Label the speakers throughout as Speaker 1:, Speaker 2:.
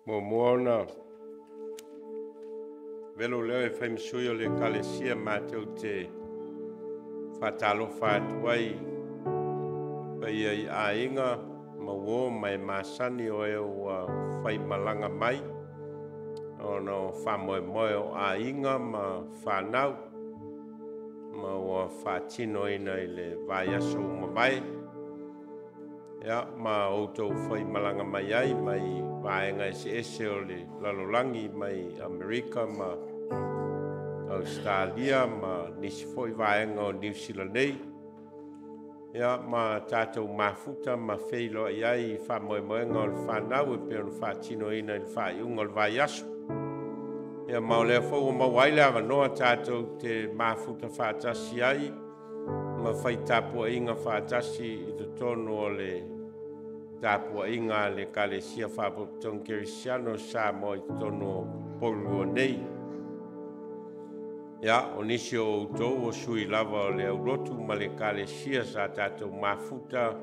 Speaker 1: Muamua ona velo leo e fai ma sui o le Ekalesia matou te faatalofa atu ai i paia i aiga ma uo ma e masani o e ua faimalaga mai ona o faamoemoe o aiga ma fanau ma ua faatinoina i le vaiaso ua mavae. Ia, ma outou faimalaga mai ai mai vaega eseese o le lalolagi, mai Amerika ma Ausetalia ma nisi foi vaega o Niu Sila nei. Ia, ma tatou mafuta ma feiloai ai i faamoemoega o le fanau e pei ona faatinoina i le faaiuga o le vaiaso. Ia, ma o lea foi ua maua ai le avanoa tatou te mafuta faatasi ai ma fai tapuaiga faatasi i totonu o le tapuaiga a le Ekalesia Faapotopotoga Kerisiano o Samoa i totonu o Porirua nei. Ia, o nisi o outou o sui lava o le aulotu ma le Ekalesia sa tatou mafuta,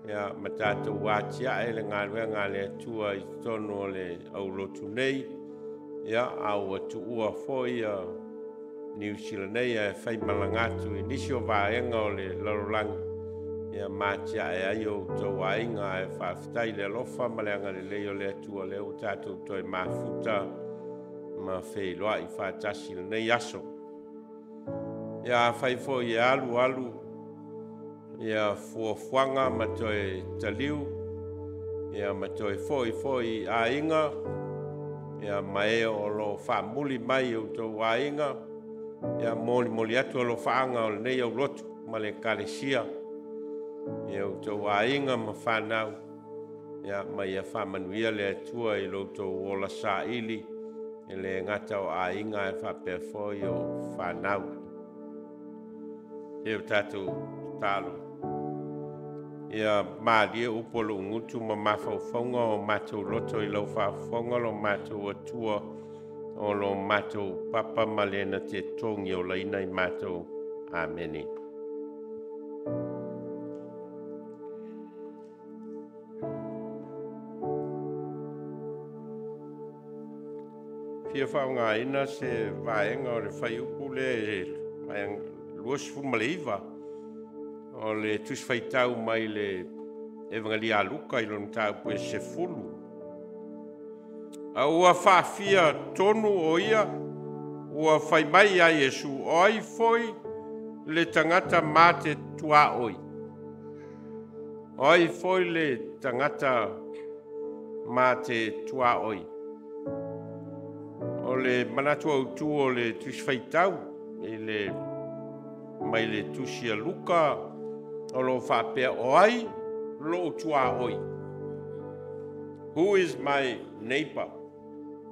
Speaker 1: ia, ma tatou atiae le galuega a le Atua i totonu o le aulotu nei, ia, a ua tuua foi Niu Sila nei ae faimalaga atu i nisi o vaega o le lalolagi, ia ma atiae ai o outou aiga. Ae faafetai i le alofa ma le agalelei o le Atua lea ua tatou toe mafuta ma feiloai faatasi i lenei aso. Ia, afai foi e alu alu ia fuafuaga ma toe taliu, ia ma toe foi foi i aiga, ia ma e o lo o faamuli mai i outou aiga, ia molimoli atu alofaaga o lenei aulotu ma le Ekalesia i outou aiga ma fanau, ia ma ia faamanuia le Atua i lo outou ola saili, e le gata o aiga ae faapea foi o fanau. E o tatou tatalo. Ia malie upu o lou gutu ma mafaufauga o matou loto i lau faafofoga, lo matou Atua, o lo matou papa ma lena te togi o laina i matou. Amene. Fia faaaogaina se vaega o le fuaiupu lea e 29 o le Tusi Faitau mai le Evagelia a Luka i lona mataupu e 10. A ua faafia tonu o ia ua fai mai ia Iesu, o ai foi le tagata ma te tuaoi? O ai foi le tagata ma te tuaoi? O le manatu autu o le Tusi Faitau i le mai le Tusi a Luka o lo o faapea, o ai lou tuaoi? Who is my neighbor?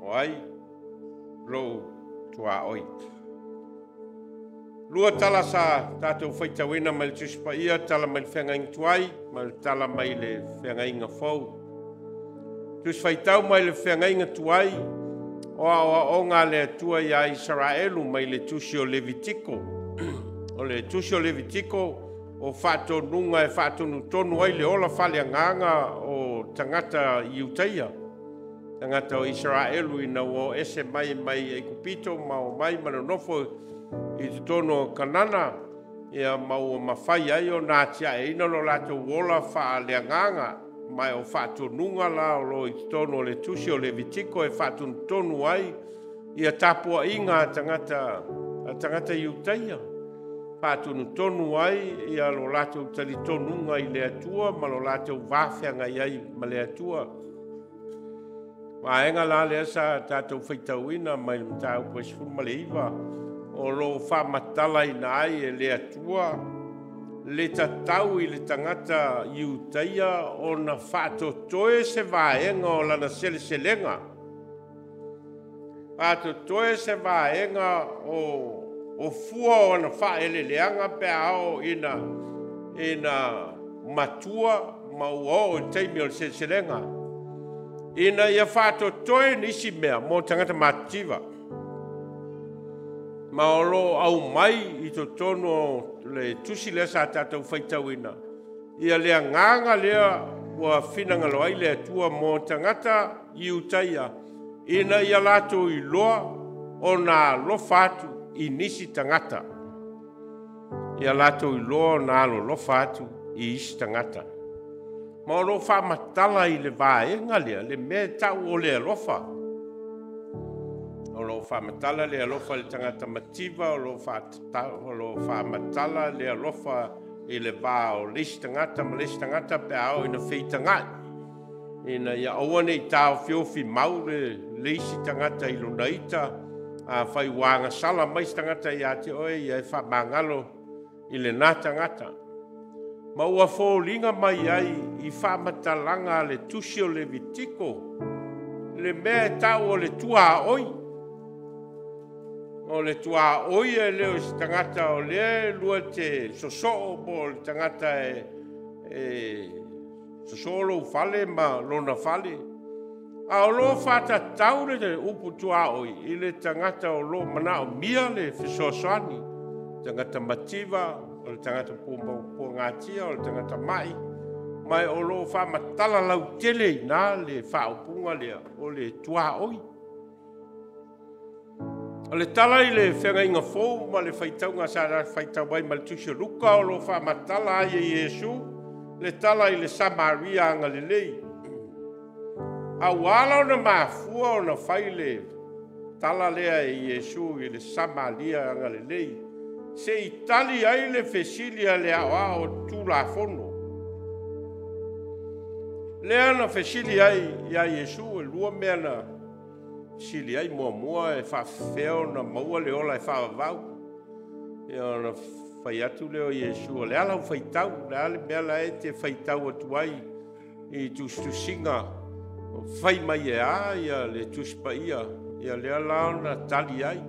Speaker 1: O ai lou tuaoi? Lua tala sa tatou faitauina mai le Tusi Paia, tala mai le Feagaiga Tuai ma le tala mai le Feagaiga Fou. Tusi Faitau mai le Feagaiga Tuai, o aoaoga a le Atua ia Isaraelu mai le Tusi o Levitiko. O le Tusi o Levitiko o faatonuga e faatonutonu ai le ola faaleagaga o tagata Iutaia, tagata o Isaraelu ina ua o ese mai mai Aikupito ma o mai ma nonofo i totonu o Kanana, ia ma ua mafai ai ona atiaeina lo latou ola faaleagaga. Ma o faatonuga la o lo o i totonu o le Tusi o Levitiko e faatonutonu ai ia tapuaiga a tagata Iutaia, faatonutonu ai ia lo latou talitonuga i le Atua ma lo latou vafeagai ai ma le Atua. Vaega la lea sa tatou faitauina mai le mataupu e 19, o lo o faamatalaina ai e le Atua le tatau i le tagata Iutaia ona faatotoe se vaega o lana seleselega, faatotoe se vaega o fua o ana faaeleeleaga pe a oo ina matua ma ua oo i le taimi o le seleselega, ina ia faatotoe nisi mea mo tagata matitiva. Ma o lo o aumai i totonu o le tusi lea sa tatou faitauina ia le agaga lea ua finagalo ai le Atua mo tagata Iutaia ina ia latou iloa ona alofa atu i nisi tagata. Ia latou iloa ona alolofa atu i isi tagata. Ma o loo faamatala i le vaega lea le mea e tau o le alofa. O loo faamatala le alofa i le tagata mativa, o loo faamatala le alofa i le va o le isi tagata ma le isi tagata pe a oo ina feitagai, ina ia aua ne i taofiofi mau le isi tagata i lona ita. Afai ua agasala mai se tagata ia te oe, ia e faamagalo i lena tagata. Ma ua foliga mai ai i faamatalaga a le tusi o Levitiko le mea e tau o le tuaoi. O le tuaoi e le o se tagata o lea e lua te sosoo po o le tagata e sosoo lou fale ma lona fale. A o loo faatatau le upu tuaoi i le tagata o loo manaomia le fesoasoani, tagata mativa, o le tagata puapuagatia, o le tagata mai, ma o loo faamatala lautele i ina le faaupuga lea o le tuaoi. O le tala i le feagaiga fou ma le faitauga sa faitau ai ma le tusi o Luka, o loo faamatala ai e Iesu le tala i le Samaria agalelei. A ua ala ona mafua ona fai le tala lea e Iesu i le Samaria agalelei, se i tali ai le fesili a le aoao Tulafono. Lea na fesili ai ia Iesu, e lua mea na fesili ai. Muamua, e faapefea ona maua le ola e faavavau. Ia ona fai atu lea o Iesu, o le a lau faitau, o le a le mea la e te faitau atu ai i tusitusiga, fai mai e a ia le Tusi Paia, ia lea la ona tali ai.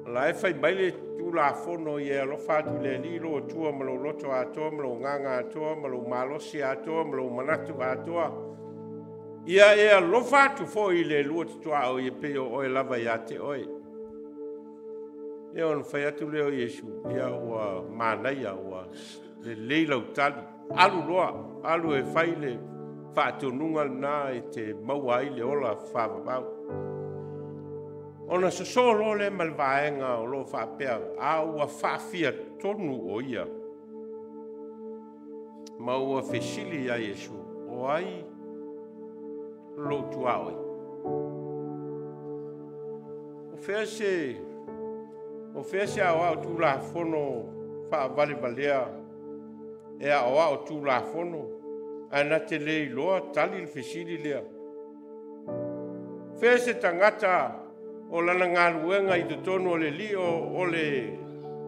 Speaker 1: O la e fai mai le Tulafono, ia e alofa atu i le Alii lou Atua ma lou loto atoa ma lou agaga atoa ma lou malosi atoa ma lou manatu atoa. Ia e alofa atu foi i le lua te tuaoi e pei o oe lava ia te oe. Ia ona fai atu lea o Iesu, ia ua manaia, ua lelei lau tali, alu loa, alu e fai le faatonuga lena e te maua ai le ola faavavau. Ona sosoo loa lea ma le vaega o loo faapea, a ua faafia tonu o ia. Ma ua fesili ia Iesu, o ai lou tuaoi? O fea se aoao Tulafono faavalevalea e aoao Tulafono ae na te le iloa tali le fesili lea? Fea se tagata o lana galuega i totonu o le lio o le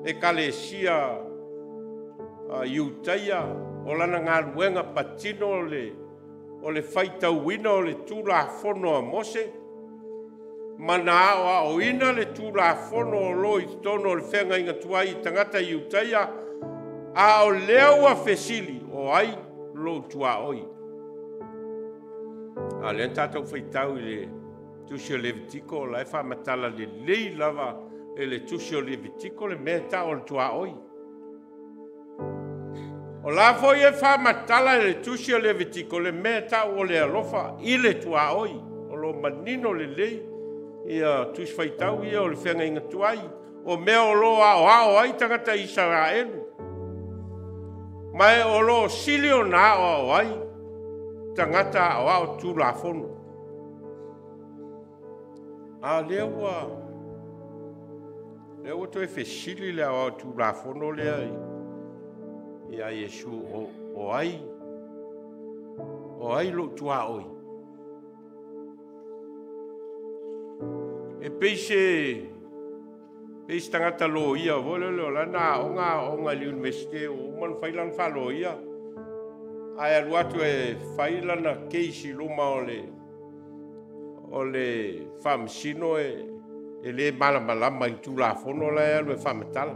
Speaker 1: ekalesia Iutaia, o lana galuega patino o le faitauina o le Tulafono a Mose, ma na aoaoina le Tulafono o lo i totonu o le feagaiga tuai i tagata Iutaia, a o lea ua fesili, o ai lou tuaoi? A lea tatou faitau i le tusi o Levitiko, o la e faamatala lelei lava e le tusi o Levitiko le mea e tau o le tuaoi. O la foi e faamatala e le tusi o Levitiko le mea e tau o le alofa i le tuaoi. O lo manino lelei ia tusi faitau ia o le feagaiga tuai, o mea o lo aoao ai tagata Isaraelu, ma o lo sili ona aoao ai tagata aoao Tulafono. A lea ua toe fesili le aoao Tulafono lea ia Iesu, o ai lou tuaoi? E pei se tagata loia foi lele o lana aoga i le Universite ua uma ona fai lana faaloia, ae alu atu e fai lana case i luma o le faamasino e le malamalama i le Tulafono la e alu e faamatala.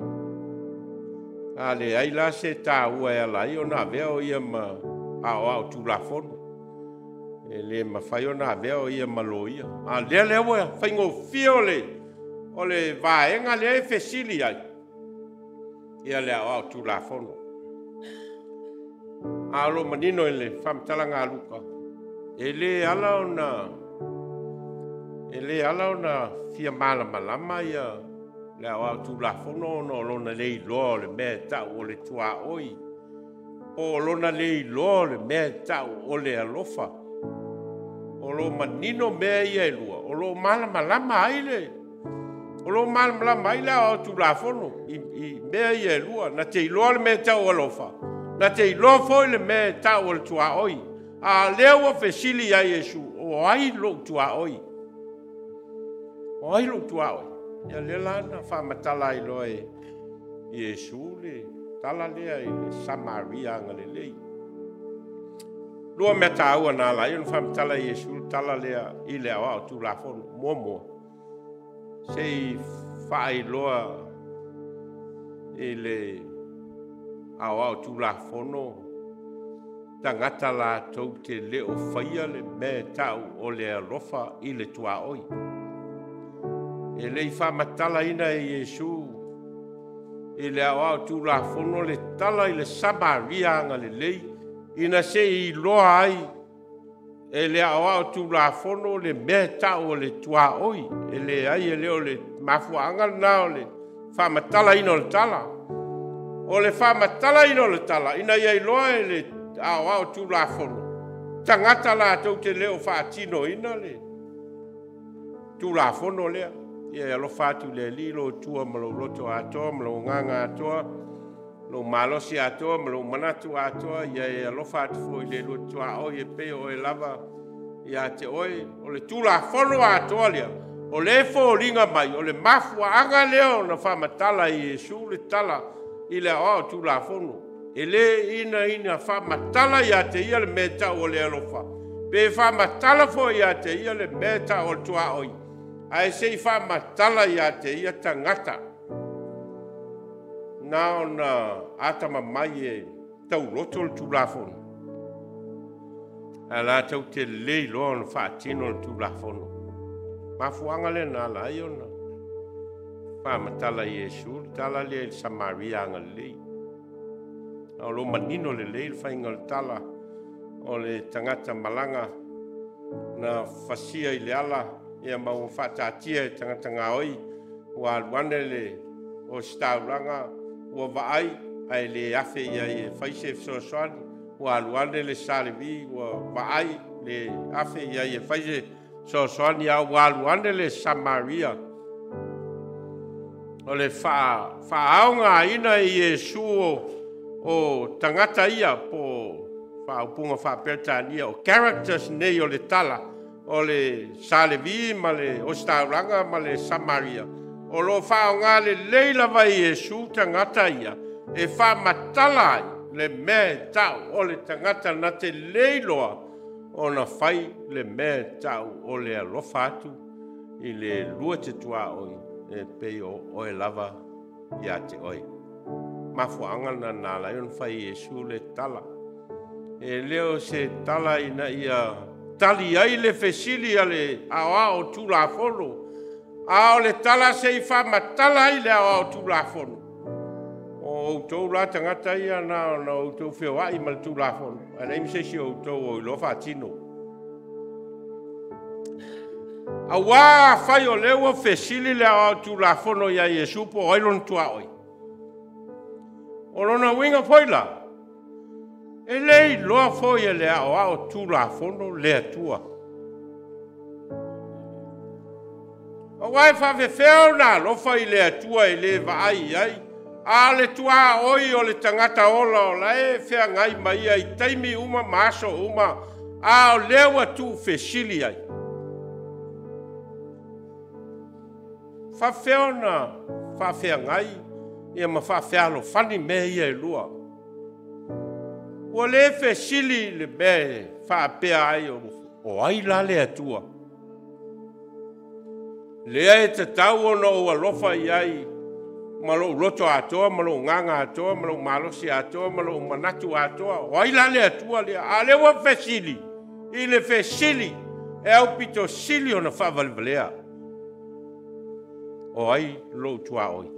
Speaker 1: A leai la se taua e ala ai ona avea o ia ma aoao Tulafono. E le mafai ona avea o ia ma loia. A lea ua faigofie o le vaega lea e fesili ai ia le aoao Tulafono. A o lo o manino i le faamatalaga a Luka, e le ala ona fia malamalama ia le aoao Tulafono ona o lona le iloa o le mea e tau o le tuaoi, po o lona le iloa o le mea e tau o le alofa. O lo o manino mea ia e lua, o lo o malamalama ai le aoao Tulafono i mea ia e lua. Na te iloa le mea e tau alofa, na te iloa foi le mea e tau o le tuaoi. A o lea ua fesili ia Iesu, o ai lou tuaoi? O ai lou tuaoi? Ia lea la na faamatala ai loa e Iesu le tala lea i le Samaria agalelei. Lua mea taua na ala ai ona faamatala e Iesu le tala lea i le aoao Tulafono. Muamua, se i faailoa i le aoao Tulafono tagata latou te le o faia le mea e tau o le alofa i le tuaoi. E le i faamatalaina e Iesu i le aoao Tulafono le tala i le Samaria agalelei ina se i iloa ai e le aoao Tulafono le mea e tau o le tuaoi. E leai, e le o le mafuaaga lena o le faamatalaina o le tala. O le faamatalaina o le tala ina ia iloa e le aoao Tulafono tagata latou te le o faatinoina le Tulafono lea. Ia e alofa atu i le Alii lo Atua ma lou loto atoa ma lou agaga atoa, lou malosi atoa ma lou manatu atoa. Ia e alofa atu foi i le lua tuaoi e pei o oe lava ia te oe. O le Tulafono atoa lea, o le foliga mai, o le mafuaaga lea ona faamatala e Iesu le tala i le aoao Tulafono. E le ina faamatala ia te ia le mea tau o le alofa, pe faamatala foi ia te ia le mea tau o le tuaoi, ae se i faamatala ia te ia tagata na ona atamamai e tauloto le Tulafono, ae latou te le iloa ona faatino le Tulafono. Mafuaaga lea na ala ai ona faamatala e Iesu le tala lea i le Samaria agalelei. O lo o manino lelei le faiga o le tala o le tagata malaga na fasia i le ala, ia ma ua faataatia e tagata gaoi, ua alu ane le ositaulaga, ua vaai ae le afe i ai e fai se fesoasoani, ua alu ane le Salevi, ua vaai le afe i ai e fai se fesoasoani, a ua alu ane le Samaria. O le faaaogaina e Iesu o tagata ia, po faaupuga faa-Peretania, o characters nei o le tala, o le Salevi ma le ositaulaga ma le Samaria, o lo o faaaoga lelei lava e Iesu tagata ia e faamatala ai le mea e tau o le tagata na te le iloa ona fai le mea e tau o le alofa atu i le lua te tuaoi e pei o oe lava ia te oe. Mafuaaga lena na ala ai ona fai e Iesu le tala. E le o se tala ina ia tali ai le fesili a le aoao Tulafono, a o le tala se i faamatala ai le aoao Tulafono. O outou la tagata ia na ona outou feoai ma le Tulafono, ae leai ma se isi o outou o iloa faatino. Auā afai o lea ua fesili le aoao Tulafono ia Iesu po o ai lona tuaoi, o lona uiga foi la, e le iloa foi e le aoao Tulafono le Atua. Auā e faafefea ona alofa i le Atua e le vaai i ai, a o le tuaoi o le tagata ola o la e feagai ma ia i taimi uma ma aso uma, a o lea ua tuufesili ai. Faafefea ona faafeagai ia ma faafealofani mea ia e lua. Ua le fesili le mea e faapea ai o ai la le Atua. Lea e tatau ona ou alofa i ai ma lou loto atoa, ma lou agaga atoa, ma lou malosi atoa, ma lou manatu atoa. O ai la le Atua lea? A o lea ua fesili i le fesili e aupito sili ona faavalevalea. O ai lou tuaoi?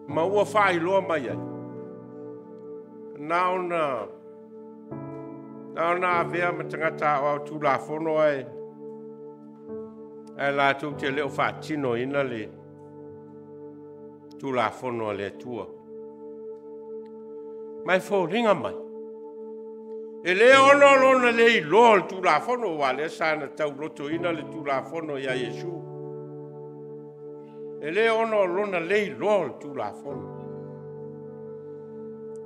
Speaker 1: Ma ua faailoa mai ai. Na ona avea ma tagata aoao Tulafono ae latou te le o faatinoina le Tulafono a le Atua. Ma e foliga mai, e le ona o lona le iloa o le Tulafono, aua o lea sa na taulotoina le Tulafono ia Iesu. E le ona o lona le iloa o le Tulafono,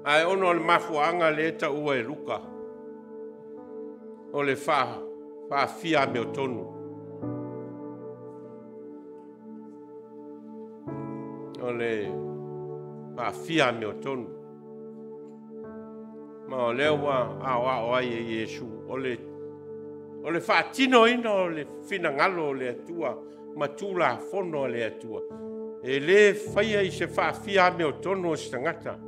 Speaker 1: ae ona o le mafuaaga lea e taua e Luka, o le faafia amiotonu. O le faafia amiotonu. Ma o lea ua aoao ai e Iesu, o le faatinoina o le finagalo o le Atua ma Tulafono a le Atua, e le faia i se faafia amiotonu o se tagata,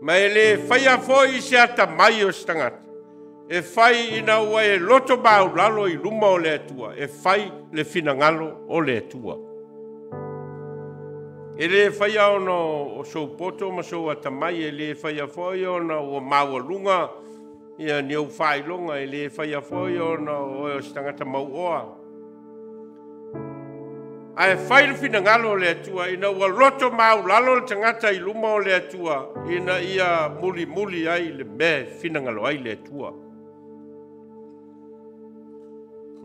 Speaker 1: ma e le faia foi i se atamai o se tagata, e fai ina ua e loto maualalo i luma o le Atua, e fai le finagalo o le Atua. E le faia ona o sou poto ma sou atamai, e le faia foi ona ua maualuga ia ni ou faailoga, e le faia foi ona o se tagata mauoa. Ae fai le finagalo o le Atua ina ua loto maualalo le tagata i luma o le Atua, ina ia mulimuli ai le mea e finagalo ai le Atua.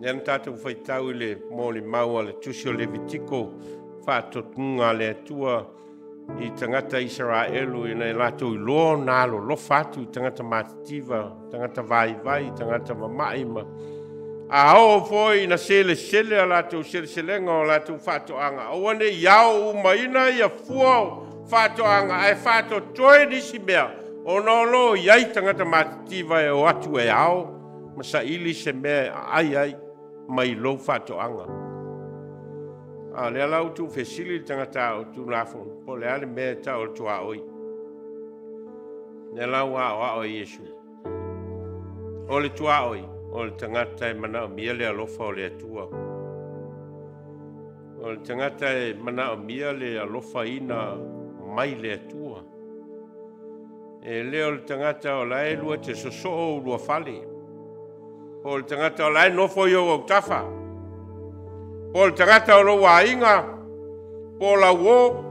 Speaker 1: Lea na tatou faitau i le molimau a le tusi o Levitiko, faatonuga a le Atua i tagata Isaraelu ina ia latou iloa ona alolofa atu i tagata matitiva, tagata vaivai, tagata mamai ma a oo foi ina selesele a latou seleselega o latou faatoaga, aua ne i ao umaina ia fua o faatoaga ae faatotoe nisi mea ona o lo o i ai tagata matitiva e o atu e ao ma saili se mea e aai ai mai lou faatoaga. A o lea la ua tuufesili le tagata o Tulafono, po o le a le mea e tau o le tuaoi. Lea la ua aoao e Iesu. O le tuaoi, o le tagata e manaomia le alofa o le Atua. O le tagata e manaomia le alofaina mai le Atua. E le o le tagata o la e lua te sosoo ulua fale. O le tagata o la e nofo i ou autafa. Po o le tagata o lou aiga, po o lau o,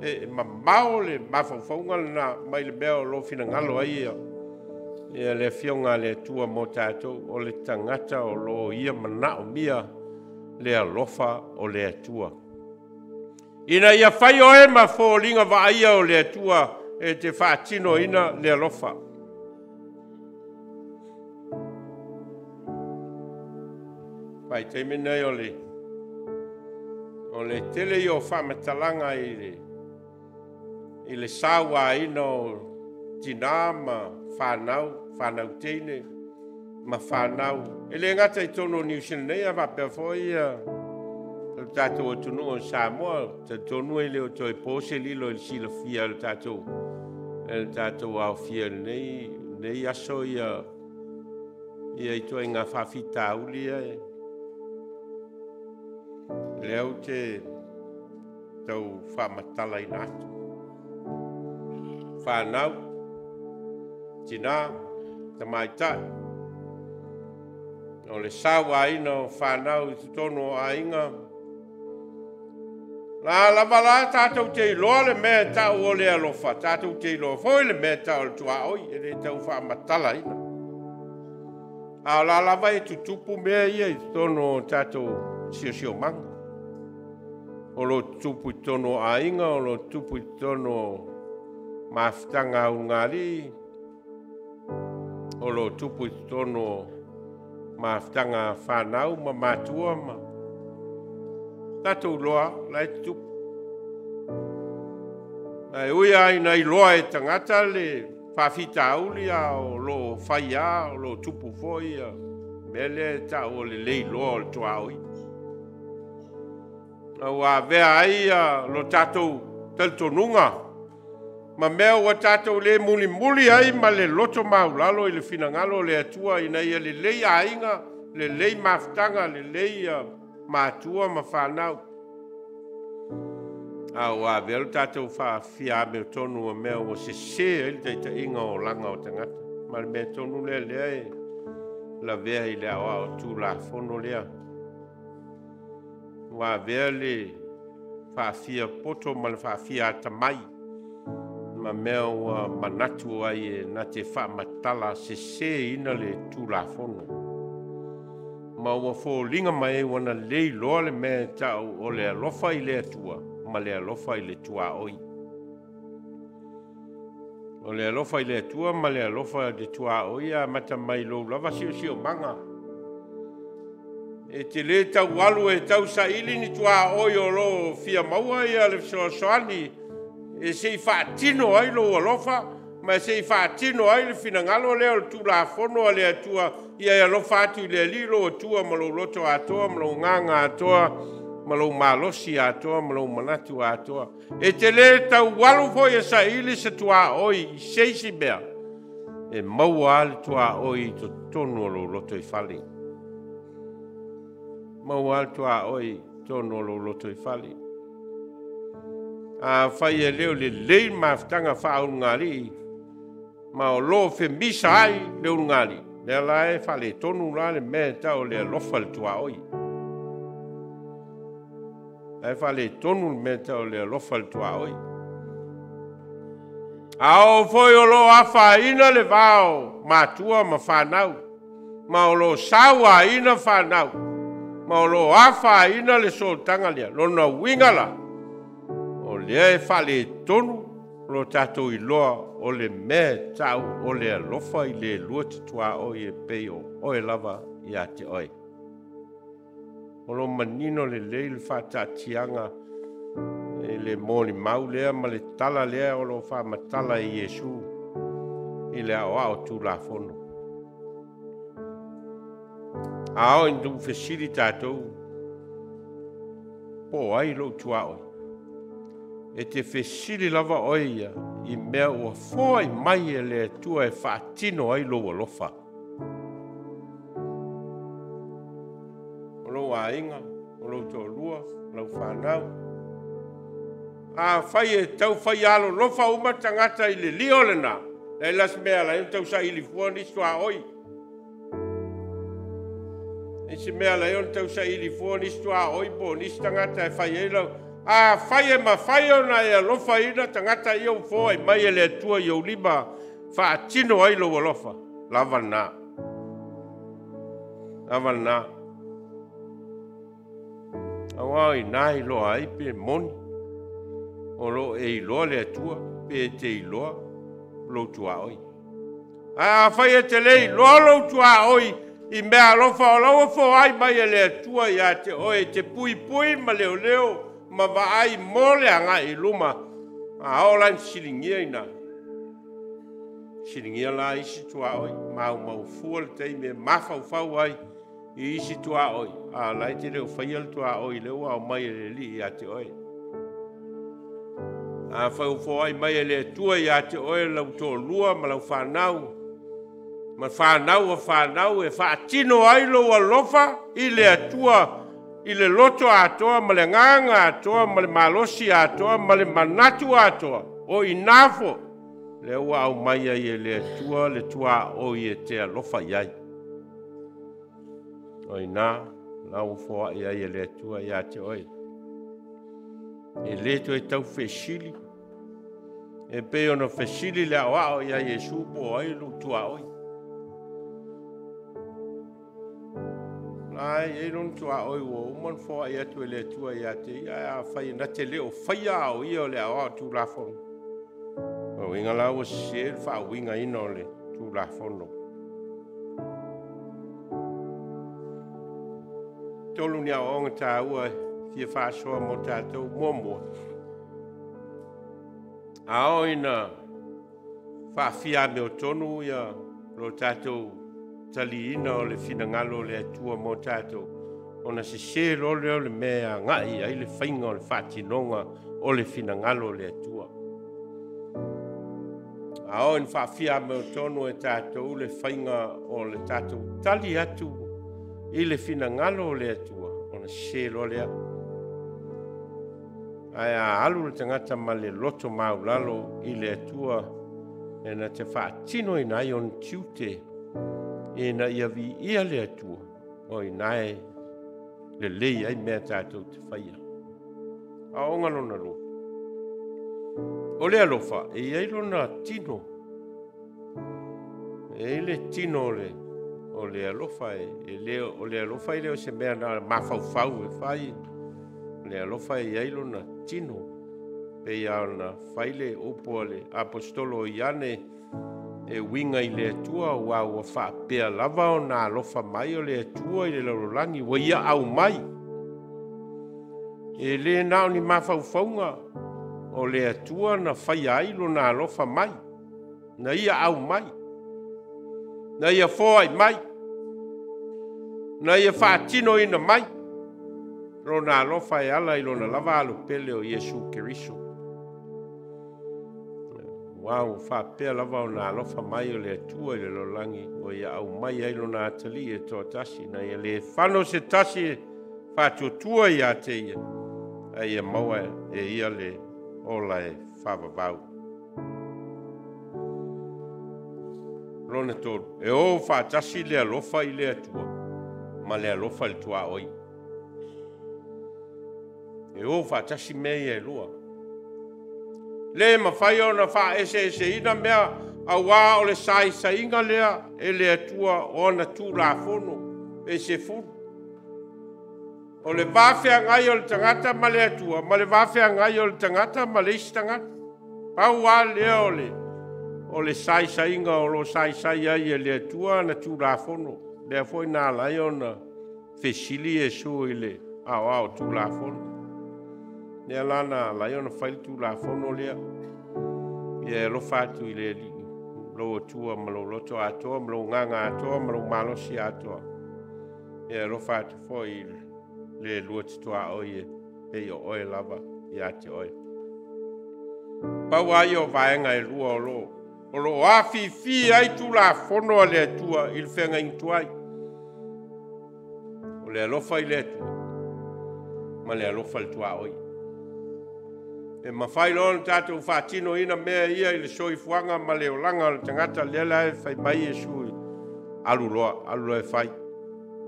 Speaker 1: e mamao le mafaufauga lena mai le mea o lo finagalo ai ia le afioga a le Atua mo tatou, o le tagata o lo ia manaomia le alofa o le Atua. Ina ia fai oe ma foliga vaaia o le Atua e te faatinoina le alofa. Vaitaimi nei o le tele ia o faamatalaga i le sauaina o tina ma fanau, fanau teine ma fanau. E le gata i totonu o Niu Sila nei, ae faapea foi ia le tatou atunuu o Samoa. Talitonu e le o toe po se lilo i le silafia e le tatou aofia i lenei aso ia ituaiga faafitauli ia. Lea ou te tau faamatalaina atu. Fanau, tina, tamaitai, o le sauaina o fanau i totonu o aiga. La lava la tatou te iloa le mea e tau o le alofa, tatou te iloa foi le mea e tau o le tuaoi, e le tau faamatalaina. A o la lava e tutupu mea ia i totonu o tatou siosiomaga. O lo tutupu i totonu o aiga, o lo tutupu i totonu o mafutaga ulugalii, o lo tupu i totonu o mafutaga fanau ma matua ma tatou iloa la e tutupu. Ae ui lava ina iloa e tagata le faafitauli, a o lo fai lava, o lo tupu foi ia mea lea e tau o le le iloa o le tuaoi. Ua avea ai lo tatou talitonuga ma mea ua tatou le mulimuli ai ma le loto maulalo i le finagalo o le Atua ina ia lelei aiga, lelei mafutaga, lelei matua ma fanau. A ua avea lo tatou faafiaamiotonu ma mea ua sesē ai le taitaiga o olaga o tagata. Ma le mea tonu lea lea e lavea i le aoao Tulafono lea. Ua avea le faafia poto ma le faafia atamai ma mea ua manatu ai e na te faamatala sesēina le Tulafono. Ma ua foliga mai ua na le iloa le mea e tau o le alofa i le Atua ma le alofa i le tuaoi. O le alofa i le Atua ma le alofa i le tuaoi e amata mai lou lava siosiomaga. E te le tau alu e tau saili ni tuaoi o lo o fia maua ia le fesoasoani e se i faatino ai lou alofa ma e se i faatino ai le finagalo lea o le Tulafono a le Atua ia e alofa atu i le Alii lou Atua ma lou loto atoa ma lou agaga atoa ma lou malosi atoa ma lou manatu atoa. E te le tau alu foi e saili se tuaoi i se isi mea e maua lava le tuaoi i totonu o lou loto i fale. Maua lava le tuaoi i totonu o lou loto i fale. Afai e le o lelei le mafutaga faaulugalii ma o lo o femisa ai le ulugalii, lea la e faaletonu la le mea e tau o le alofa i le tuaoi. Ae faaletonu le mea e tau o le alofa i le tuaoi. A oo foi o lo o afaina le va o matua ma fanau, ma o lo o sauaina fanau, ma o lo o afaina le sootaga lea, lona uiga la, o lea e faaletonu lo tatou iloa o le mea e tau o le alofa i le lua te tuaoi e pei o oe lava ia te oe. O lo manino lelei le faataatiaga i le molimau lea ma le tala lea o lo o faamatala e Iesu i le aoao Tulafono. A oo ina fesili tatou, po o ai lou tuaoi? E te fesili lava oe ia i mea ua foai mai e le Atua e faatino ai lou alofa. O lou aiga, o lou toalua, o lau fanau. Afai e tau fai alolofa uma tagata i le lio lena, leai la se mea e ala ai ona tau saili fua nisi tuaoi. Leai se mea e ala ai ona tau saili fua nisi tuaoi po o nisi tagata e fai ai lau. Afai e mafai ona e alofaina tagata ia ua foai mai e le Atua i ou lima faatino ai lou alofa, lava lena. Lava lena. Aua o i ina e iloa ai pe moni o lo o e iloa le Atua pe e te iloa lou tuaoi. Ae afai e te le iloa lou tuaoi i mea alofa o la ua foai mai e le Atua ia te oe e te puipui ma leoleo ma vaai mo le agai i luma, a oo la ina fesiligia i ina, fesiligia la isi tuaoi, maumau fua le taimi e mafaufau ai i isi tuaoi, a o la e te le o faia le tuaoi lea ua aumai e le Alii ia te oe. Afai ua foai mai e le Atua ia te oe lau toalua ma lau fanau, ma fanau o fanau e faatino ai lou alofa i le Atua, i le loto atoa ma le agaga atoa ma le malosi atoa ma le manatu atoa, o i ina foi lea ua aumai ai e le Atua le tuaoi e te alofa i ai. O i ina la ua foai ai e le Atua ia te oe. E le toe tau fesili, e pei ona fesili le aoao ia Iesu po o ai lou tuaoi. La e i ai lona tuaoi ua uma ona foai atu e le Atua ia te ia, ae afai na te le o faia a o ia o le aoao Tulafono, o uiga la ua sese le faauigaina o le Tulafono. Tolu ni aoaoga taua e fia faasoa mo tatou. Muamua, a oo ina faafiaamiotonu ia lo tatou taliina o le finagalo o le Atua mo tatou, ona sese loa lea o le mea e agai ai le faiga o le faatinoga o le finagalo o le Atua. A oo ina faafiaamiotonu e tatou le faiga o le tatou tali atu i le finagalo o le Atua, ona sese loa lea. Ae a alu le tagata ma le loto maulalo i le Atua e na te faatinoina ai ona tiute ina ia viia le Atua, o i ina e lelei ai mea tatou te faia. Aoaoga lona lua, o le alofa e i ai lona tino. E i ai le tino o le alofa, e le o le alofa e le o se mea na mafaufau e fai. O le alofa e i ai lona tino. Pei lava ona fai le upu a le Aposetolo o Ioane e uiga i le Atua, aua ua faapea lava ona alofa mai o le Atua i le lalolagi, ua ia aumai. E le na o ni mafaufauga o le Atua na faia ai lona alofa mai, na ia aumai, na ia foai mai, na ia faatinoina mai lona alofa e ala i lona lava alopele o Iesu Keriso. Aua ua faapea lava ona alofa mai o le Atua i le lalolagi, ua ia aumai ai lona atalii e toatasi, na ia le fano se tasi e faatuatua ia te ia, ae ia maua e ia le ola e faavavau. Lona tolu, e o faatasi le alofa i le Atua ma le alofa i le tuaoi. E o faatasi mea ia e lua. Le mafai ona faaeseeseina mea, aua o le saisaiga lea e le Atua o ana Tulafono e 10. O le va feagai o le tagata ma le Atua, ma le va feagai o le tagata ma le isi tagata. Pau lava lea o le saisaiga o lo o saisai ai e le Atua ana Tulafono. Lea foi na ala ai ona fesili Iesu i le aoao Tulafono. Lea la na ala ai ona fai le Tulafono lea. Ia e alofa atu i le Alii, lou Atua ma lou loto atoa, ma lou agaga atoa, ma lou malosi atoa. Ia e alofa atu foi i le lua te tuaoi e pei o oe lava ia te oe. Pau lava ia o vaega e lua o lo o afifi ai Tulafono a le Atua i le feagaiga tuai. O le alofa i le Atua ma le alofa i le tuaoi. E mafai loa ona tatou faatinoina mea ia i le soifuaga ma le olaga o le tagata, lea la e fai mai Iesu, alu loa, alu loa e fai,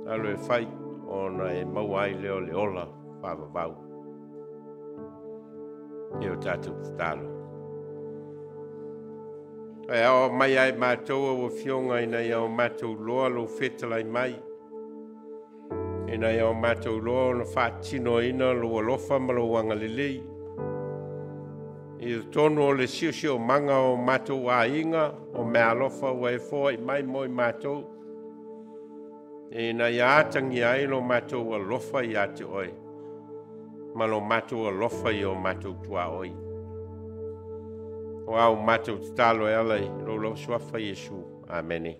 Speaker 1: alu e fai, ona e maua ai lea o le ola faavavau. E o tatou tatalo. Ae ao mai ai matou au afioga ina ia o matou loa lou fetalai mai, ina ia o matou loa ona faatinoina lou alofa ma lou agalelei i totonu o le siosiomaga o matou aiga, o meaalofa ua e foai mai mo i matou, ina ia atagia ai lo matou alofa ia te oe, ma lo matou alofa i o matou tuaoi. O au matou tatalo e ala i lou lava suafa Iesu. Amene.